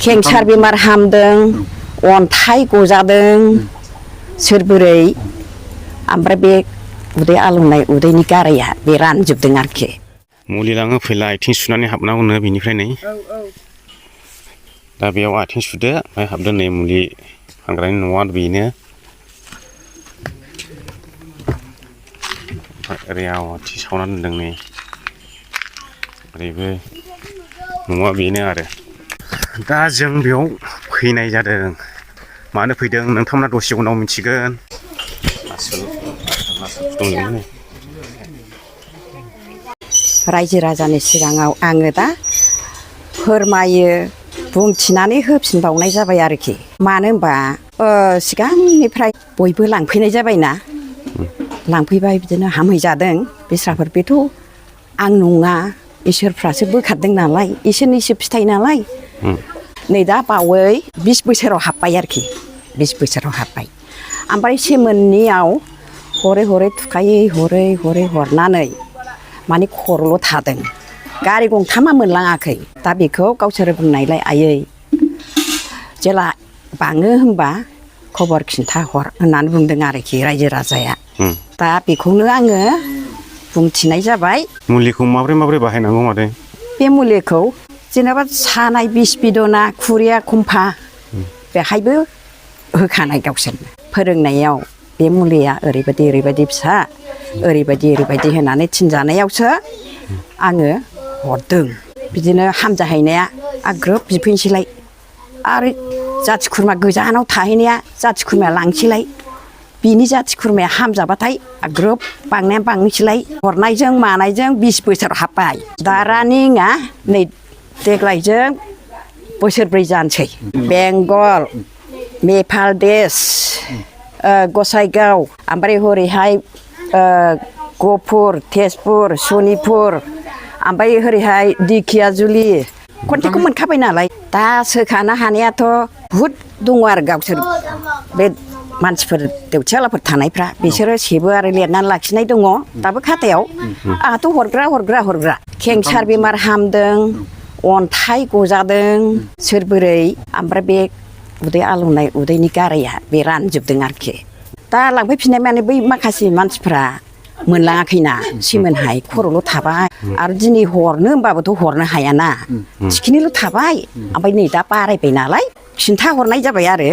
cancer बेमार हामदों अन्थाइ गजादों सोर बोरै ओमफ्राय बे उदै आलौनाय उदैनि गाराया बे रानजोबदों आरोखि मुलि लाङो फैला आथिं सुनानै हाबनांगौनो बेनिफ्राय नै दा बेयाव आथिं सुदो ओमफ्राय हाबदो नै मुलि फानग्रानि न'आ बेनो ओरै आवाथि सावनानै दोनदों नै ओरैबो न'आ बेनो आरो दा जों बेयाव फैनाय जादों मानो फैदों नोंथांमोना दसे उनाव मिथिगोन रायजो राजानि सिगाङाव आङो दा फोरमायो बुंथिनानै होफिनबावनाय जाबाय आरोखि मानो होनबा सिगांनिफ्राय बयबो लांफैनाय जाबायना लांफैबाय बिदिनो हामहैजादों बेस्राफोर बेथ' आं नङा इसोरफ्रासो बोखारदों नालाय इसोरनिसो फिथाइ नालाय नै दा बावै 20 बोसोराव हाबबाय आरोखि 20 बोसोराव हाबबाय ओमफ्राय सेमोननियाव हरै हरै थुखायै हरै हरै हरनानै माने खरल' थादों गारि गंथामा मोनलाङाखै दा बेखौ गावसोर बुंनायलाय आयै जेला बाङो होनबा खबर खिन्थाहर होननानै बुंदों आरोखि रायजो राजाया दा बेखौनो आङो बुंथिनाय जाबाय मुलिखौ माब्रै बाहायनांगौ मादै बे मुलिखौ जेनेबा सानाय बिस बिदना खुरिया खम्फा बेहायबो होखानाय गावसोरनो फोरोंनायाव बे मुलिया ओरैबायदि फिसा ओरैबायदि होनानै थिनजानायावसो आङो हरदों बिदिनो हामजाहैनाया ग्रोब बिफैनोसैलाय आरो जाथि खुरमा गोजानाव थाहैनाया जाथि खुरमाया लांसैलाय बिनि जाथि खुरमाया हामजाबाथाय ग्रोब बांनाया बांनोसैलाय हरनायजों मानायजों 20 बोसोर हाबबाय दा रानिंआ नै देग्लायजों बोसोरब्रै जानोसै बेंगल नेपाल देश गसाइगाव ओमफ्राय हरैहाय गहपुर तेजपुर सनितपुर ओमफ्राय हरैहाय दिखियाजुलि खनथेखौ मोनखाबाय नालाय दा सोखानो हानायाथ' बुहुद दङ आरो गावसोर बे मानसिफोर देवथियालाफोर थानायफ्रा बिसोरो सेबो आरो लिरनानै लाखिनाय दङ दाबो खाथायाव आंहाथ' हरग्रा केन्सार बेमार हामदों अन्थाइ गजादों सोर बोरै ओमफ्राय बे उदै आलौनाय उदैनि गाराया बे रानजोबदों आरोखि दा लांफैफिननाय माने बै माखासे मानसिफ्रा मोनलाङाखैना सेमोनहाय खर'ल' थाबाय आरो दिनै हरनो होनबाबोथ' हरनो हायाना थिखिनिल' थाबाय ओमफ्राय नै दा बारायबाय नालाय खिन्थाहरनाय जाबाय आरो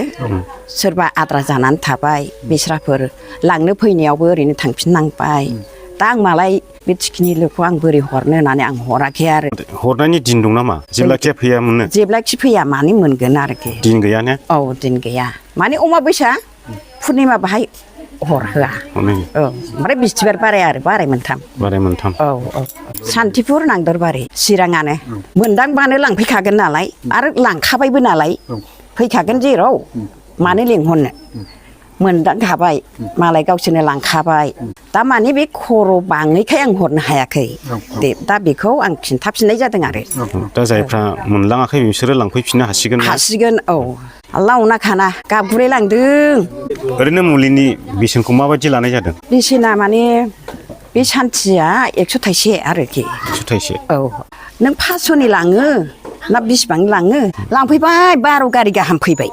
सोरबा आद्रा जानानै थाबाय बेस्राफोर लांनो फैनायावबो ओरैनो थांफिननांबाय दा आं मालाय बे थिखिनिल'खौ आं बोरै हरनो होननानै आं हराखै आरो हरनायनि दिन दं नामा जेब्लाखि फैया मोननो जेब्लाखि फैया माने मोनगोन आरोखि दिन गैया ने औ दिन गैया माने अमाबैसा पुर्निमा बाहाय हरहोआ औ ओमफ्राय बिस्थिबार बाराय मोनथाम औ सान्तिपुर नांदरबारि चिराङानो मोनदांबानो लांफैखागोन नालाय आरो लांखाबायबो नालाय फैखागोन जेराव मानो लेंहरनो मोनदांखाबाय मालाय गावसोरनो लांखाबाय दा माने बे खर' बाङैखाय आं हरनो हायाखै दा बेखौ आं खिन्थाफिननाय जादों आरो दा जायफ्रा मोनलाङाखै बिसोरो लांफैफिननो हासिगोन औ आल्ला अना खाना गाबगुलाय लांदों ओरैनो मुलिनि बेसेनखौ माबायदि लानाय जादों बेसेना माने बे सान्थिया 100 थाइसे आरोखि 100 थाइसे औ नों 500नि लाङो ना बिसिबां लाङो लांफैबाय 12 गारि गाहाम फैबाय